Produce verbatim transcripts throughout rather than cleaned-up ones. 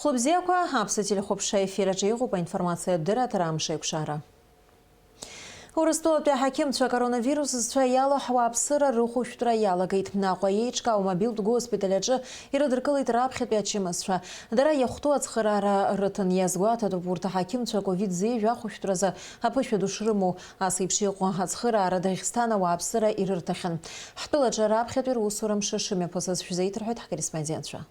Хәлыбзиақәа, Аԥсуа телехәаԥшра ефир аҿы иҟоуп аинформациатә дырраҭара Амш еиқәшара. Урыстәылатәи аҳақьымцәа акоронавирус зцәа иалоу ҳуааԥсыра рыхәышәтәра иалагеит. Аҟәа еиҿкаау мобилтә госпиталь аҿы ирыдыркылеит раԥхьатәи ачымазцәа. Дара иахәҭоу ацхыраара рыҭан. Иазгәаҭатәуп, урҭ аҳақьымцәа ковид зеижә ахәышәтәразы аԥышәа ду шрымоу. Ас еиԥш иҟоу ацхыраара Даӷьсҭан ауааԥсыра ирырҭахьан. Ҳтәылаҿы раԥхьатәи русура мшы шымҩаԥысыз шәзеиҭарҳәоит ҳкорреспондентцәа.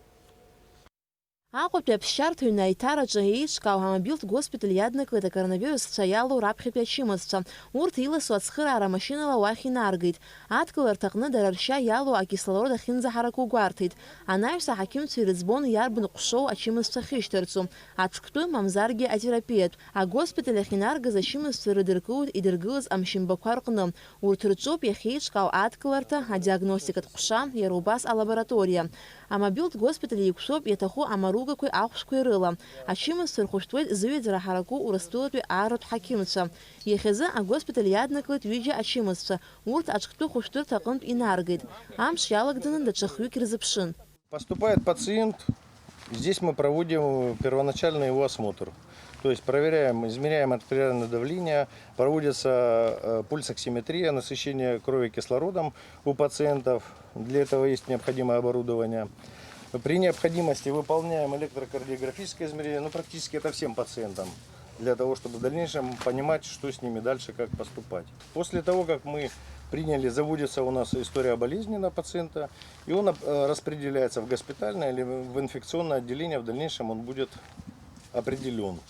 Аҟәатәи аԥсшьарҭа ҩны аиҭараҿы еиҿкаау амобилтә госпиталь иаднакылеит акоронавирус зцәа иалоу раԥхьатәи ачымазцәа. Урҭ иласу ацхыраара машьынала уахь инаргеит. Адкыларҭаҟны дара ршьа иалоу акислород ахьынӡаҳараку гәарҭеит. Анаҩс аҳақьымцәа ирыӡбон иарбан ҟәшоу ачымазцәа ахьышьҭарҵо, аҽктәы, мамзаргьы атерапиатә. Агоспиталь ахь инаргаз ачымазцәа ирыдыркылоит идыргылаз амшьымбақәа рҟны. Урҭ рҿоуп иахьеиҿкаау адкыларҭа, адиагностикатә ҟәша, иара убас алабораториа. Амобилтә госпиталь еиқәшәоуп иаҭаху амаругақәеи ахәшәқәеи рыла. Ачымазцәа рхәышәтәуеит зыҩаӡара ҳараку Урыстәылатәи арратә ҳақьымцәа. Иахьазы агоспиталь иаднакылеит ҩыџьа ачымазцәа, урҭ аҽктәы хәышәтәырҭа аҟынтә инаргеит. Амш иалагӡаны даҽа хҩык ирзыԥшын. Поступает пациент, здесь мы проводим первоначальный его осмотр. То есть проверяем, измеряем артериальное давление, проводится э, пульсоксиметрия, насыщение крови кислородом у пациентов. Для этого есть необходимое оборудование. При необходимости выполняем электрокардиографическое измерение, ну, практически это всем пациентам, для того, чтобы в дальнейшем понимать, что с ними дальше, как поступать. После того, как мы приняли, заводится у нас история болезни на пациента, и он э, распределяется в госпитальное или в инфекционное отделение, в дальнейшем он будет определен.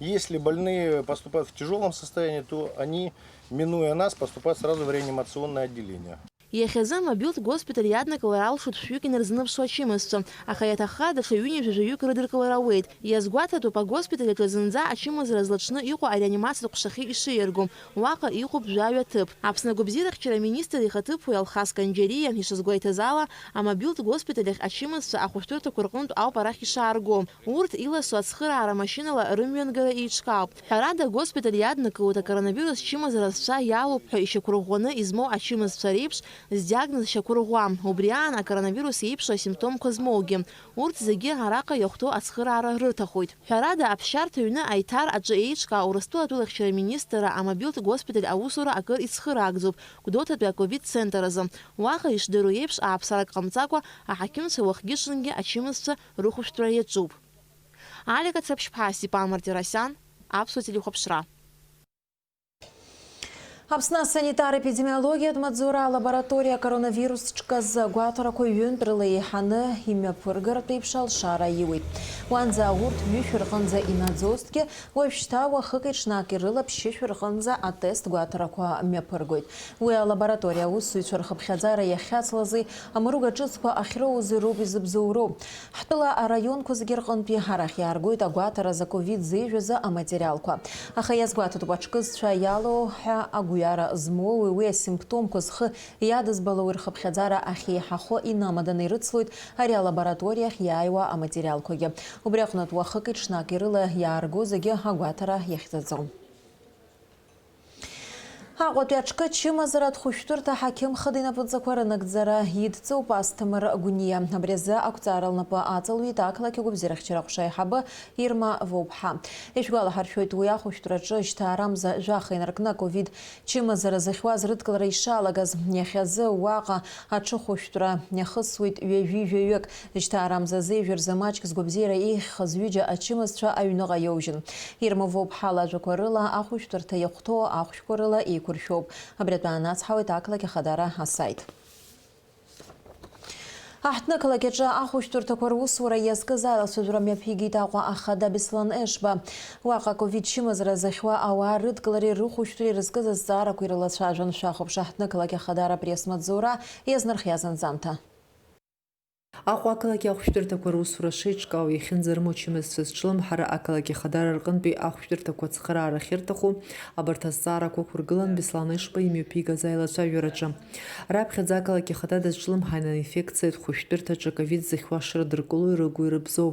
Если больные поступают в тяжелом состоянии, то они, минуя нас, поступают сразу в реанимационное отделение. Иахьазы амобилтә госпиталь иаднакылар алшоит шәҩык инарзынаԥшуа ачымазцәа, аха иаҭахха даҽа ҩынҩажәа жәаҩык рыдыркылар ауеит. Иазгәаҭатәуп, агоспиталь аҿы зынӡа ачымазара злаҽны иҟоу ареанимациатә ҟәшахьы ишиарго. Уаҟа иҟоуп жәаҩа ҭыԥ. Аԥсны агәабзиарахьчара аминистр ихаҭыԥуаҩ Алхас Канџьариа ишазгәеиҭаз ала, амобилтә госпиталь ахь ачымазцәа ахәышәтәырҭақәа рҟынтә ауп арахь ишаарго. Урҭ иласу ацхыраара машьынала рымҩангара еиҿкаауп. Ҳәарада, агоспиталь иаднакылоит акоронавирус чымазара зцәа иалоуп ҳәа ишьақәырӷәӷәаны измоу ачымазцәа реиԥш, здиагноз шьақәырӷәӷәа, убри аан акоронавирус еиԥшу асимптомқәа змоугьы. Урҭ зегьы араҟа иахәҭоу ацхыраара рырҭахоит. Ҳәарада, аԥсшьарҭа ҩны аиҭар аҿы еиҿкаау Урыстәыла атәылахьчара аминистрра амобилтә госпиталь аусура акыр ицхыраагӡоуп Гәдоуҭатәи аковид центр азы. Уаҟа, ишдыру еиԥш, ааԥсарак ҟамҵакәа аҳақьымцәа уахгьы-ҽынгьы ачымазцәа рыхәышәтәра иаҿуп. Алика Цаԥшьԥҳа, Степан Мартиросиан, Аԥсуа телехәаԥшра. Аԥсны асанитар-епидемиологиатә маҵзура алабораториа акоронавирус ҿказ агәаҭарақәа ҩынтә рыла еиҳаны имҩаԥыргартә еиԥш алшара аиуеит. Уанӡа урҭ ҩышәа рҟынӡа инаӡозҭгьы, уажәшьҭа уахыки ҽнаки рыла ԥшьышә рҟынӡа атест гәаҭарақәа мҩаԥыргоит. Уи алабораториа аусзуҩцәа рхыԥхьаӡара иахьацлази амаруга ҿыцқәа ахьроузи роуп изыбзоуроу. Ҳтәыла араионқәа зегьы рҟынтәи арахь иааргоит агәаҭаразы аковид зеижәазы аматериалқәа. Аха иазгәаҭатәуп, аҽкызцәа иалоу ҳәа агәҩара змоуи уи асимптомқәа зхы иадызбалоуи рхыԥхьаӡара ахьеиҳахо инамаданы ирыцлоит ари алабораториахь иааиуа аматериалқәагьы. Убри аҟнытә, уахыки ҽнаки рыла иаарго зегьы агәаҭара иахьӡаӡом. Аҟәатәи аҽкы ачымазаратә хәышәтәырҭа аҳақьым хада инапынҵақәа рынагӡара идҵоуп Асҭамыр Гәниа. Абри азы ақәҵара лнапы аҵалҩит ақалақь агәабзиарахьчара аҟәша аиҳабы Ирма Воуԥҳа. Ишәгәалаҳаршәоит, уи ахәышәтәраҿы жьҭаарамза жәаха инаркны аковид чымазара зыхьуаз рыдкылара ишалагаз. Иахьазы уаҟа аҽыхәышәтәра иахысуеит ҩажәи жәаҩык. Жьҭаарамза зеижә рзы маҷк згәабзиара еиӷьхаз ҩыџьа ачымазцәа аҩныҟа иоужьын. Ирма Воуԥҳа лажәақәа рыла, ахәышәтәырҭа иахәҭоу ахәшәқәа рыла еиқәыршәоуп. Абри атәы анацҳауеит ақалақь Ахадара асаит. Аҳҭнықалақь аҿы ахәышәтәырҭақәа русура иазкыз аилацәажәара мҩаԥигеит Аҟәа ахада Беслан Ешба. Уаҟа аковид чымазара зыхьуа ауаа рыдкылареи рыхәышәтәреи рызкыз азҵаарақәа ирылацәажәон. Шәахәаԥш аҳҭнықалақь Ахадара апресс-маҵзура иазнархиаз анҵамҭа. Аҟәа ақалақь ахәшәтәырҭақәа русура шеиҿкаау иахьынӡарымоу ачымазцәа зҿлымҳара ақалақь Ахадара рҟынтәи ахәшәтәырҭақәа ацхыраара ахьырҭаху, абарҭ азҵаарақәа ықәыргылан Беслан Ешба имҩаԥигаз аилацәажәараҿы. Раԥхьаӡа ақалақь Ахада дазҿлымҳан аинфекциатә хәышәтәырҭаҿы аковид зыхьуа шрыдыркыло ирыгу ирыбзоу.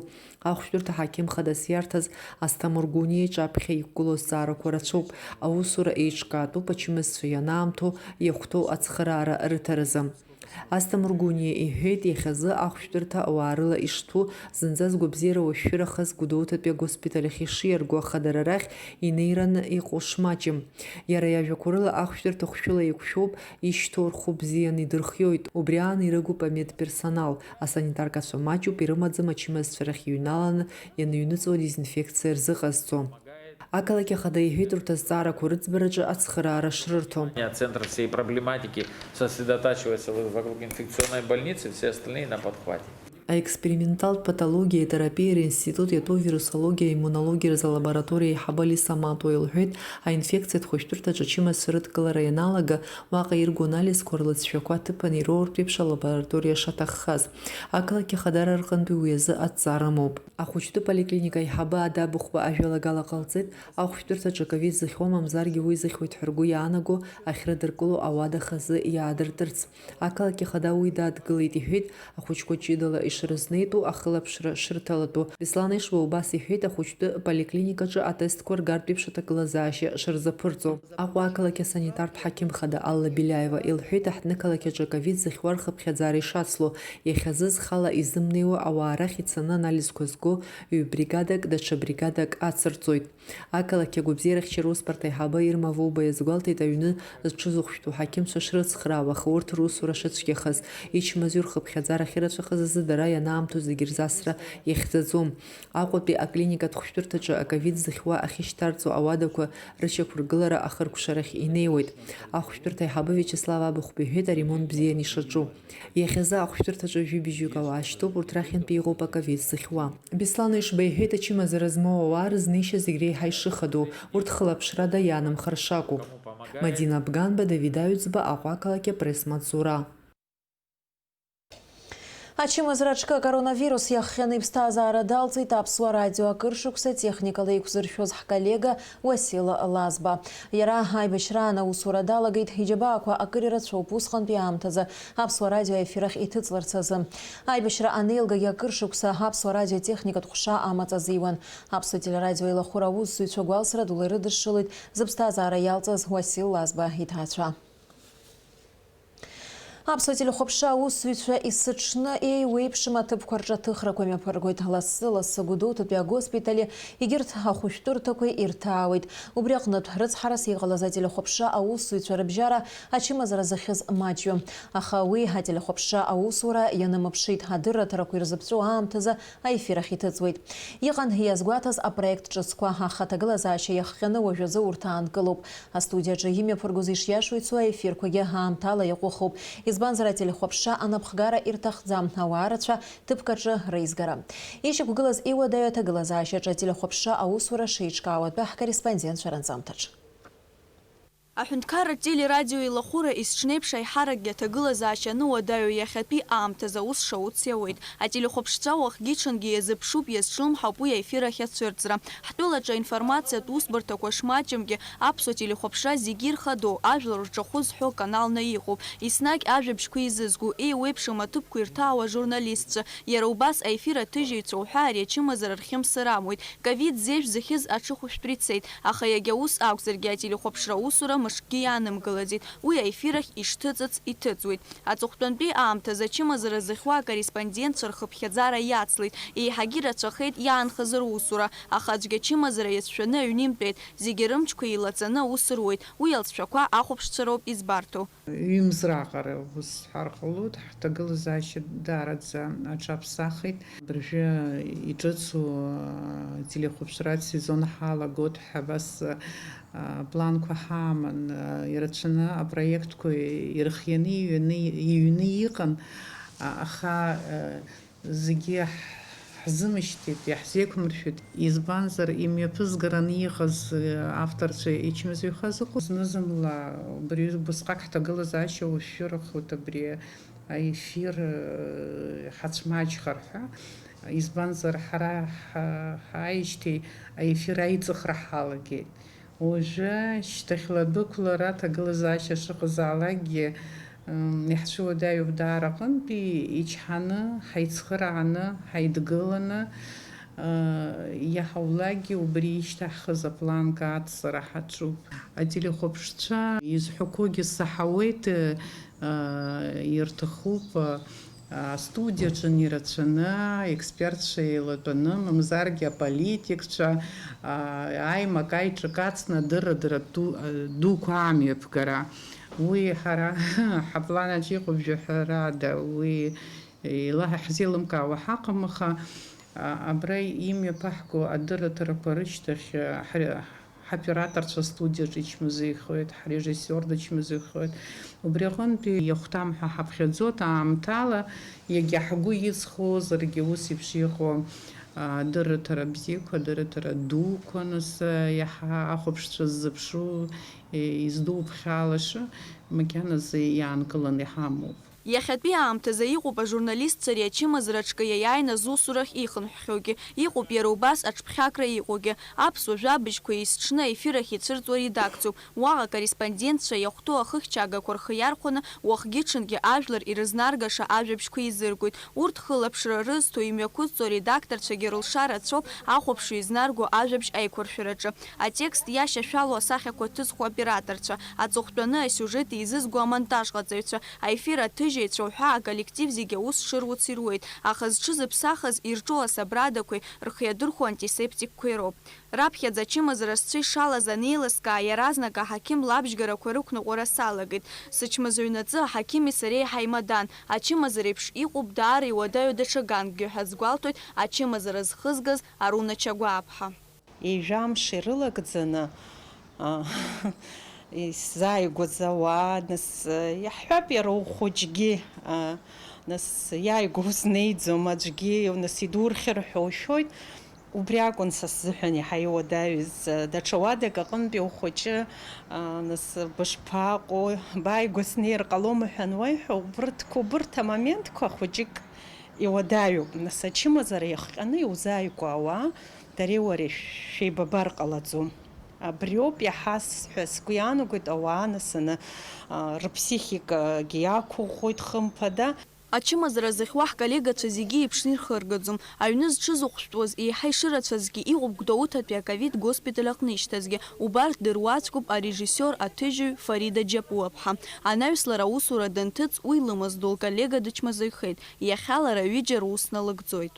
Ахәшәтәырҭа аҳақьым хадас иарҭаз Асҭамыр Гәыниа иҿаԥхьа иқәгылоу азҵаарақәа рацәоуп, аусура еиҿкаатәуп ачымазцәа ианаамҭоу иахәҭоу ацхыраара рыҭаразы. Асҭамыр Гәыниа иҳәеит, иахьазы ахәшәтәырҭа ауаа рыла ишҭәу, зынӡа згәабзиара уашәшәырахаз Гәдоуҭатәи агоспиталь ахь ишиарго, аха дара рахь инеираны иҟоу шмаҷым. Иара иажәақәа рыла, ахәшәтәырҭа хәшәыла еиқәшәоуп, ишьҭоу рхәы бзианы идырхиоит, убри аан ирыгуп амедперсонал, асанитаркацәа маҷуп, ирымаӡам ачымазцәа рахь иҩналаны ианыҩныҵуа адезинфекциа рзыҟазҵо. Ақалақь Ахада иҳәеит, урҭ азҵаарақәа рыӡбараҿы ацхыраара шрырҭо. Центр всей проблематики сосредотачивается вокруг инфекционной больницы, все остальные на подхвате. Аексперименталтә патологиеи атерапиеи ринститут иатәу вирусологиа-иммунологиа рзы алабораториа аиҳабы Алиса Матуа илҳәеит, аинфекциатә хәышәтәырҭаҿы ачымазцәа рыдкылара ианалага, уаҟа ирго анализқәа рлыҵшәақәа аҭыԥан ироуртә еиԥш алабораториа шаҭаххаз. Ақалақь Ахадара рҟынтәи уи азы адҵа рымоуп. Ахәыҷтәы поликлиника аиҳабы Ада Быхәба ажәалагала ҟалҵеит, ахәшәтәырҭаҿы аковид зыхьуа мамзаргьы уи зыхьуеит ҳәа ргәы иаанаго ахьрыдыркыло ауада хазы иаадыртырц. Ақалақь Ахада уи дадгылеит, иҳәеит, ахәыҷқәа ҷыдала ишрызнеитәу, ахылаԥшра шрыҭалатәу. Беслан Ешба убас иҳәеит, ахәыҷтәы поликлиникаҿы атестқәа ргартә еиԥш аҭагылазаашьа шырзаԥырҵо. Аҟәа ақалақь асанитартә ҳақьым хада Алла Беляева илҳәеит, аҳҭнықалақь аҿы аковид зыхьуа рхыԥхьаӡара ишацло, иахьазы зхала изымнеиуа ауаа рахь ицаны анализқәа зго ҩ-бригадак, даҽа бригадак ацырҵоит. Ақалақь агәабзиарахьчара усбарҭа аиҳабы Ирма Воуба иазгәалҭеит, аҩны зҽызыхәшәтәу ҳақьымцәа шрыцхраауа, аха урҭ русура шыцәгьахаз, ичмазаҩ рхыԥхьаӡара ахьырацәахаз азы дара ианаамҭоу зегьы рзы асра иахьӡаӡом. Аҟәатәи аклиникатә хәшәтәырҭаҿы аковид зыхьуа ахьышьҭарҵо ауадақәа рышьақәыргылара ахыркәшарахь инеиуеит. Ахәшәтәырҭа аиҳабы Виачеслав Абыхәба иҳәеит аремонт бзианы ишаҿу. Иахьазы ахәшәтәырҭаҿы жәибжьҩык ауаа шьҭоуп, урҭ рахьынтәи иҟоуп аковид зыхьуа. Беслан Ешба иҳәеит, ачымазара змоу ауаа рызнеишьа зегь реиҳа ишыхадоу, урҭ хылаԥшрада иаанымхар шакәу. Мадина Бганба, Давид Аҩӡба, Аҟәа ақалақь апресс-маҵзура. Ачымазара аҿкы акоронавирус иахҟьаны иԥсҭазаара далҵит Аԥсуа радио акыр шықәса техникала еиқәзыршәоз ҳколлега Уасил Лазба. Иара аибашьраан аусура далагеит, иџьабаақәа акыр ирацәоуп усҟантәи аамҭазы Аԥсуа радио аефир ахь иҭыҵларц азы. Аибашьра анеилгагьы акыр шықәса Аԥсуа радио техникатә ҟәша амаҵ азиуан. Аԥсуа телерадио еилахәыра аусзуҩцәа гәалсра дула ирыдышшылоит зыԥсҭазаара иалҵыз Уасил Лазба иҭаацәа. Аԥсуа телехәаԥшра аусзуҩцәа есыҽны еиуеиԥшым аҭыԥқәа рҿы аҭыхрақәа мҩаԥыргоит. Лассы-лассы Гәдоуҭатәи агоспитали егьырҭ ахәышәтәырҭақәеи ирҭаауеит. Убри аҟнытә, рыцҳарас иҟалаз ателехәаԥшра аусзуҩцәа рыбжьара ачымазара зыхьыз маҷҩым. Аха уи ателехәаԥшра аусура ианымԥшит, адырраҭарақәа ирзыԥҵәоу аамҭазы аефир ахь иҭыҵуеит. Иҟан иазгәаҭаз апроект ҿыцқәа, аха аҭагылазаашьа иахҟьаны уажәазы урҭ аанкылоуп. Астудиаҿы имҩаԥыргоз ишиашоу ицо аефирқәагьы аамҭала иаҟәыхуп, избанзар, ателехәаԥшра анапхгара ирҭахӡам ауаа рацәа ҭыԥк аҿы реизгара. Ишьақәгылаз иуадаҩу аҭагылазаашьаҿы ателехәаԥшра аусура шеиҿкаау атәы ҳкорреспондентцәа ранҵамҭаҿ. Аҳәынҭқарратә телерадио еилахәыра есҽнеиԥш аиҳаракгьы аҭагылазаашьа ануадаҩу иахьатәи аамҭазы аус шауц иауеит. Ателехәаԥшцәа уахгьы-ҽынгьы иазыԥшуп, иазҿлымҳауп уи аефир ахь ацәырҵра. Ҳтәылаҿы аинформациатә усбарҭақәа шмаҷымгьы, аԥсуа телехәаԥшра зегьы ирхадоу, ажәлар рҿахәы зҳәо каналны иҟоуп. Еснагь ажәабжьқәа еизызго, еиуеиԥшым аҭыԥқәа ирҭаауа ажурналистцәа, иара убас аефир аҭыжьыҩцәа уҳәа ари ачымазара рхьымсыр амуит. Ковид зежә зыхьыз аҽыхәшәтәра ицеит, аха иагьа ус акәзаргьы ателехәаԥшра аусура мышкгьы иаанымгылаӡеит, уи аефир ахь ишҭыҵыц иҭыҵуеит. Аҵыхәтәантәи аамҭазы ачымазара зыхьуа акорреспондентцәа рхыԥхьаӡара иацлеит, еиҳагьы рацәахеит иаанхаз русура, аха аӡәгьы ачымазара иацәшәаны аҩны имтәеит, зегьы рымчқәа еилаҵаны аус руеит, уи алҵшәақәа ахәаԥшцәа роуп избарҭоу. Ҩымз раҟара ус ҳәар ҟалоит, ҳҭагылазаашьа даараӡа аҽаԥсахит. Абыржәы иҿыцу ателехәаԥшратә сезон ҳалагоит ҳәа абас планқәа ҳаман, ирацәаны апроектқәа ирхианы иҩны, иҩны иҟан, аха зегьы ҳзымышьҭит, иаҳзеиқәмыршәеит. Избанзар, имҩаԥызгараны иҟаз авторцәа ичмазаҩхаз ыҟоуп. Зны-зынла убри убысҟак ҳҭагылазаашьа уашәшәырахоит, абри аефир ҳацәмаҷхар ҳәа. Избанзар, ҳара ҳааижьҭеи аефир аиҵыхра ҳалагеит. Уажәы шьҭахьла адәықәлара аҭагылазаашьа шыҟазаалакгьы, м, иаҳцәыуадаҩуп даара аҟынтәи, ичҳаны, ҳаицхырааны, ҳаидгыланы, ы, иаҳаулакгьы убри ишьҭаҳхыз апланка ацҵара ҳаҿуп. Ателехәаԥшцәа изҳәақәогьы саҳауеит, ы, Ирҭахуп астудиаҿы ирацәаны аекспертцәа еилатәаны, мамзаргьы аполитикцәа, аимак-аиҿак ацны адырра-дара ду-, дуқәа амҩаԥгара. Уи ҳара ҳапланаҿ иҟоуп, жәаҳәарада, уи еилаҳ-, ҳзеилымкаауа ҳаҟам, аха, а, абра имҩаԥаҳго адырраҭарақәа рышьҭахь, а, ҳари-, ҳоператорцәа астудиаҿ ичмазаҩхоит, ҳрежиссиор дычмазаҩхоит. Убри аҟынтәи иахәҭам ҳәа ҳаԥхьаӡоит, аамҭала иагьа ҳгәы иҵхозаргьы ус еиԥш иҟоу, а, адырраҭара бзиақәа, адырраҭара дуқәа, нас, а, иаҳа ахәаԥшцәа ззыԥшу, е, издуԥхьалаша, макьаназы иаанкыланы иҳамоуп. Иахьатәи аамҭазы иҟоуп ажурналистцәа ари ачымазара аҿкы иаиааины зусурахь ихынҳәхьоугьы, иҟоуп иара убас аҽԥхьакра иҟоугьы. Аԥсуа жәабжьқәа есҽны аефир ахь ицәырҵуа редакциоуп. Уаҟа акорреспондентцәа иахәҭоу ахыхьчагақәа рхы иархәаны, уахгьы-ҽынгьы ажәлар ирызнаргаша ажәабжьқәа еизыргоит. Урҭ хылаԥшра рызҭо, имҩақәызҵо аредакторцәагьы рылшара рацәоуп ахәаԥшҩы изнарго ажәабжь аиқәыршәараҿы. Атекст иашьашәало асахьақәа ҭызхуа операторцәа, аҵыхәтәаны асиужет еизызго амонтажҟаҵаҩцәа, аефир аҭыжьаҩцәа уҳәа аколлектив зегьы аус шыруц ируеит, аха зҽызыԥсахыз, ирҿу асабрадақәеи рхы иадырхәо антисептикқәеи роуп. Раԥхьаӡа ачымазара сцәа ишалаз анеилыскаа, иаразнак аҳақьым лабжьгарақәа рықәныҟәара салагеит. Сычмазаҩнаҵы аҳақьыми сареи ҳаимадан, ачымазара еиԥш иҟоуп даара иуадаҩу даҽа ганкгьы ҳәа азгәалҭоит ачымазара зхызгаз Аруна Чагәааԥҳа. Ҩажәа мшы ирылагӡаны, а, исзааигәаз ауаа, нас, иаҳҳәап, иара ухәыҷгьы, а, нас, иааигәа узнеиӡом аӡәгьы, нас, идурхьыр ҳәа ушәоит. Убри акәын са сзыҳәан иаҳа иуадаҩыз, а, даҽа уадак аҟынтәи ухәыҷы, а, нас, бышԥаҟоу, бааигәа снеир ҟалома ҳәа ануаҩҳәа, убырҭқәа, убырҭ амоментқәа хәыҷык иуадаҩуп. Нас, ачымазара иахҟьаны иузааигәоу ауаа, дареи уареи шәеибабар ҟалаӡом. Абриоуп иаҳа с-, ҳәа сгәы иаанагоит, ауаа насаны, а, рыԥсихикагьы иақәыӷәӷәоит, хымԥада. Ачымазара зыхьуа ҳколлегацәа зегьы еиԥшны ирхыргаӡом. Аҩны зҽызыхәшәтәуаз еиҳа ишырацәазгьы иҟоуп Гәдоуҭатәи аковид госпиталь аҟны ишьҭазгьы. Убарҭ дыруаӡәкуп арежиссиор аҭыжьҩы Фарида Џьапуаԥҳа. Анаҩс лара аусура данҭыҵ, уи лымаз ду лколлега дычмазаҩхеит. Иахьа лара ҩыџьа рус налыгӡоит.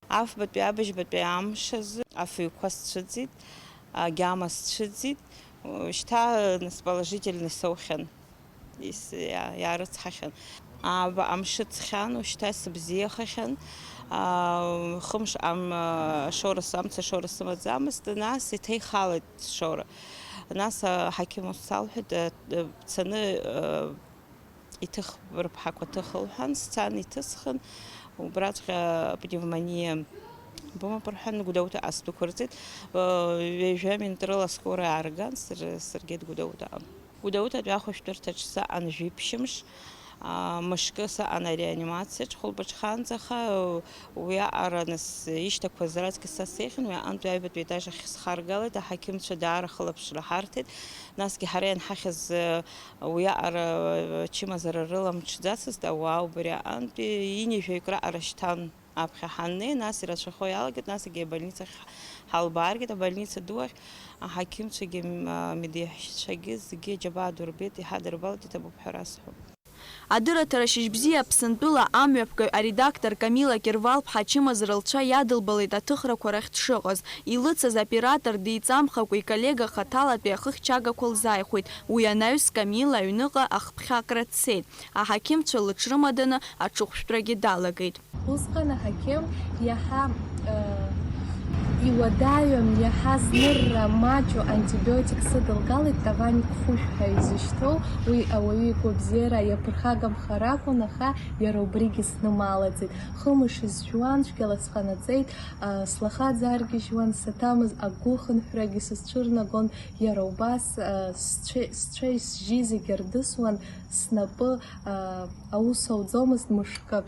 Афбатәи абыжьбатәи амш азы афыҩқәа сцәыӡит, агьама сцәыӡит, шьҭа, нас, положительный соухьан, ис-, иа-, иаарыцҳахьан. Ааба амш ыҵхьан, шьҭа сыбзиахахьан, аа, хымш ам-, ашоура с-, амца ашоура сымаӡамызт, нас иҭеихалеит сшоура. Нас аҳақьым ус салҳәеит, э, э, бцаны, э, иҭых, рыԥҳақәа ҭых лҳәан, сцан иҭысхын, убраҵәҟьа пневмониа бымоуп рҳәан, Гәдоуҭаҟа сдәықәырҵеит. Ҩажәа минуҭ рыла скорая аарган, сыр-, сыргеит Гәдоуҭаҟа. Гәдоуҭатәи ахәышәтәырҭаҿ саҟан жәиԥшьымш, аа, мышкы саҟан ареанимациаҿ, хәылбыҽханӡа, аха уиаҟара нас ишьҭақәаз раҵкыс са сеихьан, уи аҟынтәи аҩбатәи етаж ахь схаргалеит, аҳақьымцәа даара хылаԥшра ҳарҭеит, насгьы ҳара ианҳахьыз, Уиаҟара ачымазара рыла мҽӡацызт ауаа, убри аҟынтәи ҩынҩажәаҩык раҟара шьҭан аԥхьа ҳаннеи, нас ирацәахо иалагеит, нас егьи абольницахь ҳалбааргеит, абольница ду ахь аҳақьымцәагьы, м-, а, медеиҳәшьцәагьы зегьы аџьабаа ду рбеит, иҳадырбалеит, иҭабуп ҳәа расҳәо. Адырраҭара Шьыжьбзиа Аԥсынтәыла амҩаԥгаҩ аредактор Камила Кьырвал-ԥҳа ачымазара лцәа иадылбалеит аҭыхрақәа рахь дшыҟаз. Илыцыз оператор диҵамхакәа иколлега хаҭалатәи ахыхьчагақәа лзааихәеит. Уи анаҩс Камила аҩныҟа ахԥхьакра дцеит. Аҳақьымцәа лыҽрымаданы аҽыхәшәтәрагьы далагеит. Усҟан аҳақьым иаҳа, э, иуадаҩым, иаҳа знырра маҷу антибиотик сыдылгалеит, Таваник фушә ҳәа изышьҭоу, уи ауаҩы игәабзиара иаԥырхагамхар акәын, аха иара убригьы снымаалаӡеит. Хымш изжәуан, цәгьала сҟанаҵеит, а, слаха ӡаргьежьуан, саҭамыз агәыхынҳәрагьы сызцәырнагон, иара убас, а, сцәа-, сцәа-исжьи зегьы рдысуан, снапы, а, аус ауӡомызт мышкы.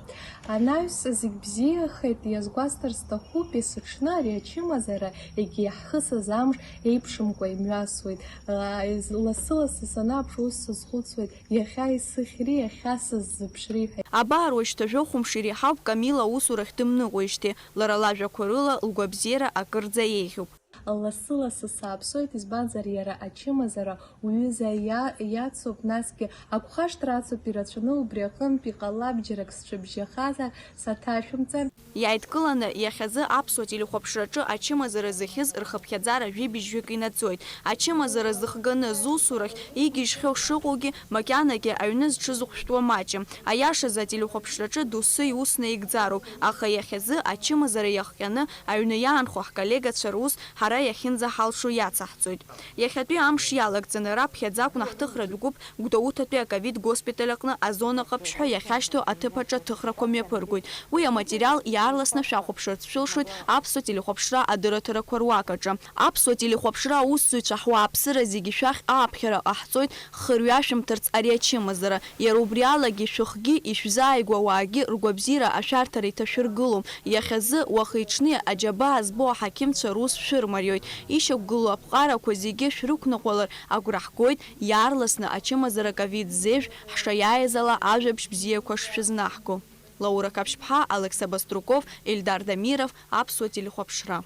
Анаҩс зегь бзиахеит, иазгәасҭар сҭахуп, есыҽны ари ачымазара, егьи иаҳхысыз амш еиԥшымкәа имҩасуеит. А, лассы-лассы санааԥш ус сазхәыцуеит, Иахьа исыхьри, иахьа сыззыԥшри ҳәа. Абар уажәшьҭа жәохә мшы иреиҳауп Камила аусурахь дымныҟәеижьҭеи, лара лажәақәа рыла лгәабзиара акырӡа еиӷьуп. Лассы-лассы сааԥсоит, избанзар, иара ачымазара уҩыза иа-, иацуп, насгьы агәхашҭра ацуп ирацәаны, убри аҟынтә иҟалап џьарак сцәыбжьахазар, саҭашәымҵар. Иааидкыланы, иахьазы аԥсуа телехәаԥшраҿы ачымазара зыхьыз рхыԥхьаӡара жәибжьҩык инаӡоит. Ачымазара зыхганы зусурахь игьежьхьоу шыҟоугьы, макьанагьы аҩны зҽызыхәшәтәуа маҷым. Аиашазы, ателехәаԥшраҿы доусы иус наигӡароуп, аха иахьазы ачымазара иахҟьаны аҩны иаанхо ҳколлегацәа рус ҳара иахьынӡаҳалшо иацаҳҵоит. Иахьатәи амш иалагӡаны раԥхьаӡа акәны ҳҭыхратә гәыԥ Гәдоуҭатәи аковид госпиталь аҟны азона ҟаԥшьҳәа иахьашьҭоу аҭыԥ аҿы аҭыхрақәа мҩаԥыргоит. Уи аматериал иаарласны шәахәаԥшырц шәылшоит аԥсуа телехәаԥшра адырраҭарақәа руак аҿы. Аԥсуа телехәаԥшра аусзуҩцәа, ҳуааԥсыра зегьы шәахь ааԥхьара ҟаҳҵоит хырҩашәымҭарц ари ачымазара. Иара убри алагьы шәыхгьы ишәзааигәоу ауаагьы ргәабзиара ашәарҭара иҭашәыргылом. Иахьазы, уахи-ҽни аџьабаа збо аҳақьымцәа рус шәырмариоит. Ишьақәгылоу аԥҟарақәа зегьы шәрықәныҟәалар агәра ҳгоит, иаарласны ачымазара ковид зежә ҳшаиааиз ала ажәабжь бзиақәа шшәызнаҳго. Лаура Қаԥшьԥҳа, Алықьса Баструков, Ельдар Дамиров, Аԥсуа телехәаԥшра.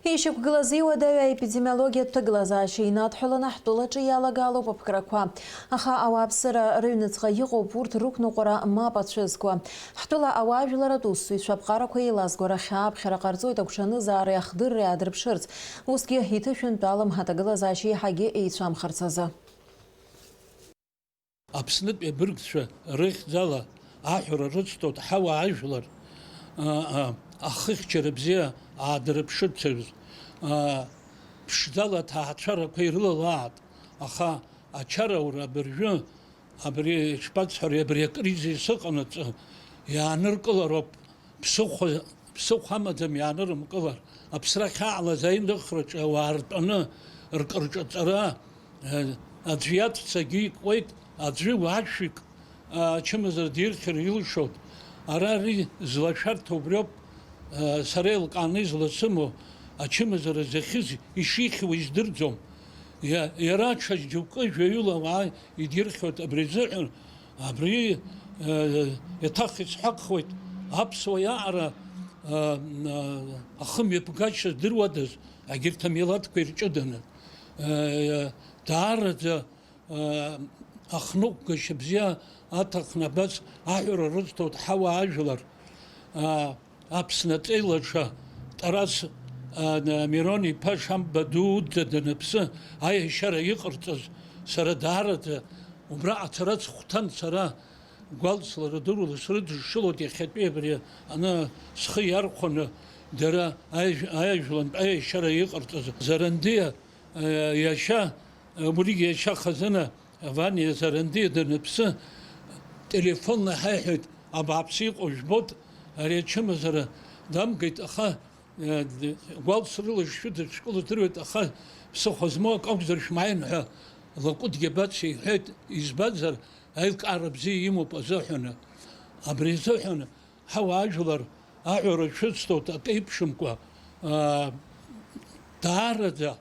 Ишьақәгылаз иуадаҩу аепидемиологиатә ҭагылазаашьа инадҳәаланы ҳтәылаҿы иалагалоуп аԥкрақәа. Аха ауааԥсыра рыҩныҵҟа иҟоуп урҭ рықәныҟәара мап ацәызкуа. Ҳтәыла ауаажәларратә усзуҩцәа аԥҟарақәа еилазго арахь ааԥхьара ҟарҵоит агәҽанызаареи ахдырреи аадырԥшырц, усгьы иҭышәынтәалам аҭагылазаашьа еиҳагьы еицәамхарц азы. Аԥснытәи абыргцәа рыхьӡала аҳәара рыцҭоит ҳауаажәлар, а, а, ахыхьчара бзиа аадырԥшырцаз, а, ԥшӡала аҭаацәарақәа ирылалааит, аха ачараура абыржәы, абри ишԥасҳәари, абри акризис ыҟанаҵы иааныркылароуп. Ԥсыхәа, ԥсыхәа амаӡам иаанырымкылар. Аԥсра ахьаалаз аиныхраҿы ауаа ртәаны ркырҿаҵара, э, аӡәы иаҵәцагьы икуеит, аӡәы уашәик, а, ачымазара дирхьыр илшоит. Ара ари злашәарҭа убриоуп, э, сара еилкааны изласымоу, ачымазара зыхьыз ишихьуа издырӡом. Иа-, иара ҽа џьоукы жәаҩыла ауаа идирхьоит абри азыҳәан, Абри, э, еиҭах исҳәахуеит, аԥсуа иаара, э, э, ахымҩаԥгашьа здыруадаз, егьырҭ амилаҭқәа ирҷыданы, э, даараӡа, э, ахныҟәгашьа бзиа аҭахны абас аҳәара рызҭоит ҳауаажәлар. Э, Аԥсны аҵеилаша Тарас, а, Мирон-иԥа Шамба дуӡӡа даныԥсы, аиашьара иҟарҵаз сара даараӡа убра ацара схәҭан сара, гәалсла рыдыруа срыдышшылоит иахьатәи абри аны схы иархәаны дара аиаж-, аиажәлантә аиашьара иҟарҵаз. Зарандиа, а, иашьа, а, убригьы иашьа хазына Ваниа Зарандиа даныԥсы, телефонла иҳаиҳәеит, абааԥсы иҟоу жәбоит, ари ачымазара дамгеит, аха, э, д-, гәалс рыла шшәыдышәкыло здыруеит, аха ԥсыхәа змоу акы акәзар шәмааин ҳәа Лакәыдгьы Бац иҳәеит, избанзар, аилкаара бзиа имоуп азыҳәаны. Абри азыҳәан ҳауаажәлар аҳәара шәыцҭоит акы еиԥшымкәа, аа, даараӡа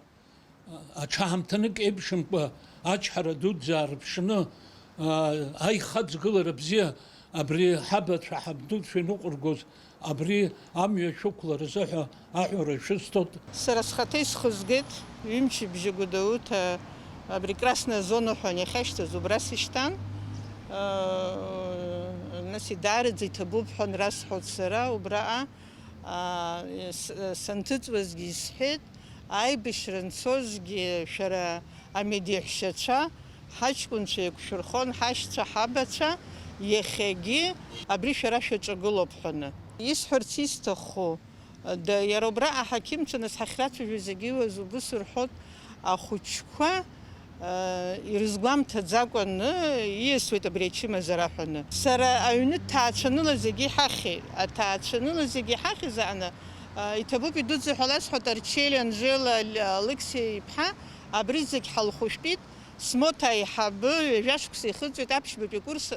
Аҽаамҭанык еиԥшымкәа ачҳара дуӡӡа аарԥшны, аа, аихаҵгылара бзиа абри ҳабацәа, ҳабдуцәа иныҟәыргоз абри амҩа шәықәларазы ҳәа аҳәара шәысҭоит. Сара схаҭа исхызгеит, ҩымчыбжьа Гәдоуҭа абри Красная зона ҳәа иахьашьҭаз убра сышьҭан. Нас идаараӡа иҭабуп ҳәа расҳәоит сара убраҟа. Аа, с-, санҭыҵуазгьы исҳәеит, аибашьра анцозгьы шәара амедеҳәшьацәа, ҳаҷкәынцәа еиқәшәырхон, ҳашьцәа, ҳабацәа, иахьагьы абри шәара шәаҿагылоуп ҳәаны. Исҳәарц исҭаху, да, иара убра аҳақьымцәа нас ҳахьрацәажәо зегьы иуазу убыс рҳәоит, ахәыҷқәа, Ирызгәамҭаӡакәаны ииасуеит абри ачымазара ҳәаны. Сара аҩны ҭаацәаныла зегьы иҳахьи, аҭаацәаныла зегьы иҳахьи заҟаны, иҭабуп идуӡӡа ҳәа ласҳәоит, Арчели Анжела Алықьсеи-иԥҳа, абри зегь ҳалхәышәтәит, смоҭа аиҳабы ҩажәа шықәса ихыҵуеит, аԥшьбатәи акурс,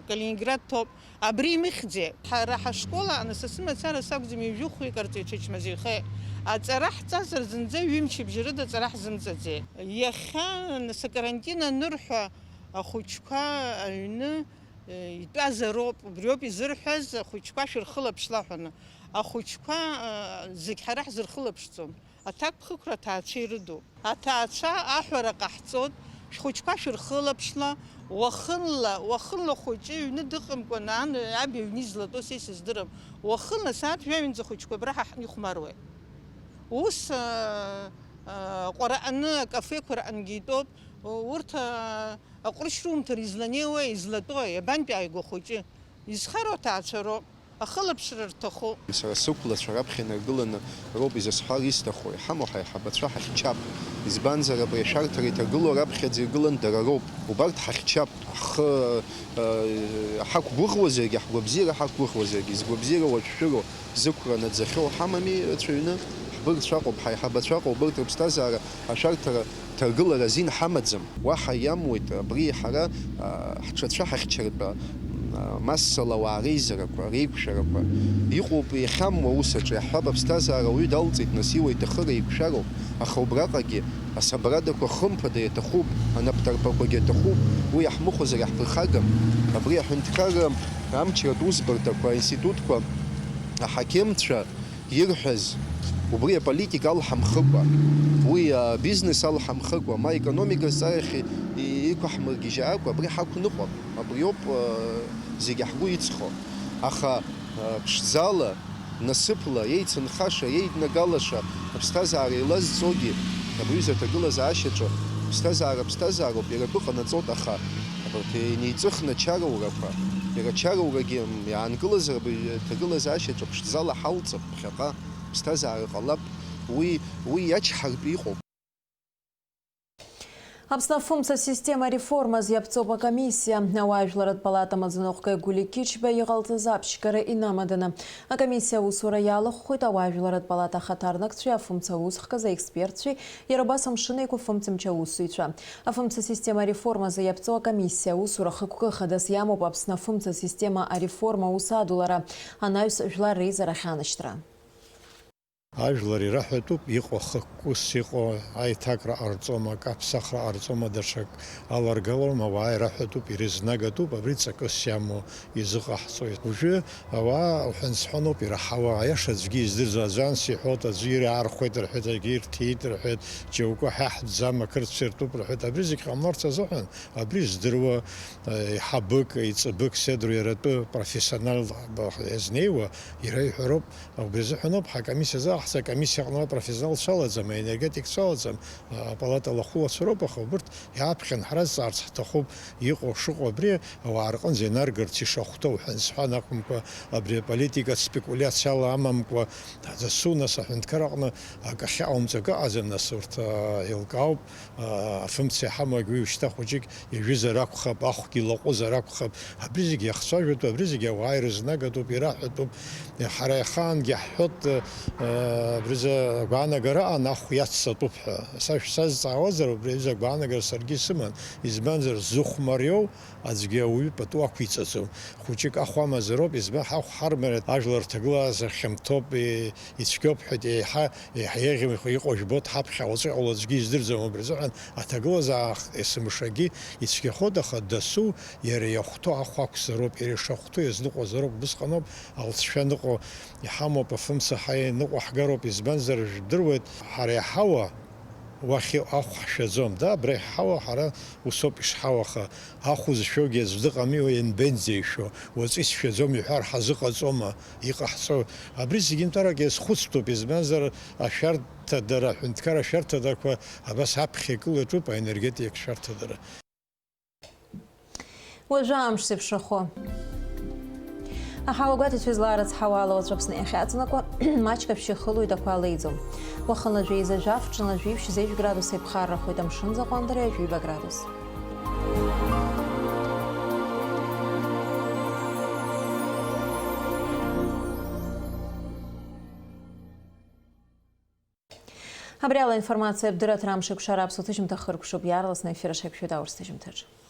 Калининград ҭоуп. Абри имыхьӡеи? Ҳара ҳашкол аҟны са сымацара сакәӡам, ҩажәи хәҩык арҵаҩцәа ачмазаҩхеит. Аҵара ҳҵазар зынӡа ҩымчыбжьа рыда аҵара ҳзымҵаӡеит. Иахьа, нас, акарантин анырҳәа, ахәыҷқәа аҩны, Итәазароуп, убриоуп изырҳәаз, ахәыҷқәа шәырхылаԥшла ҳәаны. Ахәыҷқәа, э, зегь ҳара ҳзырхылаԥшӡом. Аҭакԥхықәра аҭаацәа ирыдуп. Аҭаацәа аҳәара ҟаҳҵоит, шәхәыҷқәа шәырхылаԥшла, уахынла, уахынла хәыҷы ҩны дыҟамкәан, ан, аб иҩны излатәоу са исыздырам. Уахынла асааҭ жәаҩанӡа ахәыҷқәа абра ҳаҳ-, ихәмаруеит. Ус, э, э, ҟәараҟны, акафеқәа раҟынгьы итәоуп. Урҭ, э, Аҟәрышь румҭар изланеиуеи, излатәои, абантәи ааигәа хәыҷы? Изхароу аҭаацәароуп, ахылаԥшра рҭахуп. Сара сықәлацәа раԥхьа инаргыланы роуп изысҳәар исҭаху, иҳамоу ҳаиҳабацәа ҳахьчап. Избанзар, абри ашәарҭара иҭагылоу раԥхьаӡа иргылан дара роуп. Убарҭ ҳахьчап, ҳхы, э, ҳақәгәыӷуазаргьы, ҳгәабзиара ҳақәгәыӷуазаргьы, згәабзиара уашәшәыроу, зықәра наӡахьоу ҳамами, рацәаҩны, ҳбыргцәа ыҟоуп, ҳаиҳабацәа ыҟоуп, убарҭ рыԥсҭазаара ашәарҭара ҭаргылара азин ҳамаӡам. Уаҳа иамуит абри ҳара, а, ҳҽацәа ҳахьчартәы, а, массала ауаа реизарақәа, реиқәшәарақәа. Иҟоуп иахьамуа аус аҿы, иаҳҳәап, аԥсҭазаара ауаҩы далҵит, нас иуа иҭахы реиқәшәароуп, аха убраҟагьы асабрадақәа хымԥада иаҭахуп, анапҭарԥақәагьы аҭахуп, уи иаҳмыхәозар иаҳԥырхагам. Абри аҳәынҭқарра амчратә усбарҭақәа, аинститутқәа, аҳақьымцәа, ирҳәаз, убри аполитика алҳамхыкәа, уи абизнес алҳамхыкәа, ма аекономика азҵаарахь и-, иқәаҳмыргьежьаакәа, абри ҳақәныҟәап, абриоуп, э, зегьы ҳгәы иҵхо. Аха, э, ԥшӡала, насыԥла, еицынхаша, еиднагалаша, аԥсҭазаара еилазҵогьы, абри аҩыза аҭагылазаашьаҿы, аԥсҭазаара ԥсҭазаароуп, иара атәы ҟанаҵоит, аха абарҭ инеиҵыхны ачараурақәа, иара ачараурагьы, м, иаанкылазар, абри аҭагылазаашьаҿы ԥшӡала ҳалҵып. Ԥхьаҟа ԥсҭазаара ҟалап, уи, уи иачҳартә иҟоуп. Аԥсны афымца система реформаз иаԥҵоуп акомиссиа. Ауаажәларратә палата амаӡаныҟәгаҩ Гулиа Кьычба иҟалҵаз аԥшьгара инамаданы, акомиссиа аусура иалахәхеит ауаажәларратә палата ахаҭарнакцәеи афымца аусхкыз аекспертцәеи, иара убас Амшын Еиқәа фымцамч аусзуҩцәа. Афымца система реформазы иаԥҵоу акомиссиа аусура хықәкы хадас иамоуп Аԥсны афымца система ареформа аус адулара, анаҩс жәлар реизарахь анашьҭра. Ажәлар ираҳәатәуп, иҟоу хықәкыс иҟоу аиҭакра ҟарҵома, акы аԥсахра ҟарҵома, даҽак аларгалом, ауаа ираҳәатәуп, ирызнагатәуп, абри ҵакыс иамоу изыҟаҳҵоит. Уажәы ауаа уҳәан-сҳәаноуп ираҳауа, аиаша аӡәгьы издырӡом, аӡәы анс иҳәоит, аӡәы ираархәеит рҳәеит, аӡәгьы ирҭиит рҳәеит, џьоукы ҳа иаҳтәӡам, акырцәа иртәуп рҳәеит, абри зегь ҟамларц азыҳәан, абри здыруа, э, еиҳабык, еиҵбык, седру иара атәы профессионал иазнеиуа, иара иҳәароуп. Убри азыҳәаноуп ҳакомиссиа азы, ҳкомиссиа аҟны профессионалцәа алаӡам, аенергетикцәа алаӡам, апалата лахәылацәа роуп, аха убырҭ иааԥхьан ҳразҵаарц ҳҭахуп, иҟоу шыҟоу абри ауаа рҟынӡа инаргарц ишахәҭоу ҳәа сҳәан акәымкәа, абри аполитикатә спекулиациала амамкәа, дасу нас аҳәынҭқар аҟны акы ахьаҟаумҵо акы ыҟаӡам, нас урҭ, а, еилкаауп, а, афымца иҳамоу уи ушьҭа хәыҷык ижәызар акәхап, ахәгьы лаҟәызар акәхап, абри зегь иахцәажәатәуп, абри зегь ауаа ирызнагатәуп, ираҳәатәуп. Ҳара иахаангьы ҳҳәоит, э, абри азы агәаанагара аан ахә иаццатәуп ҳәа. Са шәсазҵаауазар, убри аҩыза агәаанагара саргьы исыман, избанзар, зыхә мариоу аӡәгьы ауаҩы пату ақәиҵаӡом. Хәыҷык ахә амазароуп, избан ҳахә ҳармариат, ажәлар рҭагылазаашьа хьанҭоуп, и-, ицәгьоуп ҳәа еиҳа Еиҳа еиӷьымхо иҟоу жәбоит ҳаԥхьа, уаҵәы иҟало аӡәгьы издырӡом, убри азыҳәан аҭагылазаашьа есымшагьы ицәгьахоит, аха дасу иара иахәҭоу ахә ақәзароуп, иара ишахәҭоу иазныҟәазароуп, убысҟаноуп алҵшәа ныҟәо, иҳамоуп афымца ҳаиныҟәаҳгароуп, избанзар, жәдыруеит, ҳара иҳауа уахь ахә ҳшәаӡом, да, абра иҳауа ҳара усоуп ишҳауа, аха Ахә зшәогьы аӡә дыҟами, уи ианбеинӡеишәо, уаҵәы исшәаӡом иҳәар ҳазыҟаҵома, иҟаҳҵо? Абри зегьынтәарак иазхәыцтәуп, избанзар, ашәарҭадара, аҳәынҭқар ашәарҭадарақәа абас аԥхьа икыло иаҿуп аенергетикатә шәарҭадара. Уажәы амш зеиԥшрахо. Аҳауа гәаҭацәа излаарыцҳауа ала уаҵәы Аԥсны иахьаҵанакуа, маҷк ашәшьы хылоит, ақәа леиӡом. Уахынла жәеиза жәаф, ҽынла жәиԥшь зеижә градус еиԥхаррахоит, амшын заҟәандара ҩажәи ҩба градус. Абри ала аинформациатә дырраҭара Амшеикәшара аԥсуа ҭыжьымҭа хыркәшоуп, иаарласны аефир аҿы ҳаиқәшәоит аурыс ҭыжьымҭаҿы.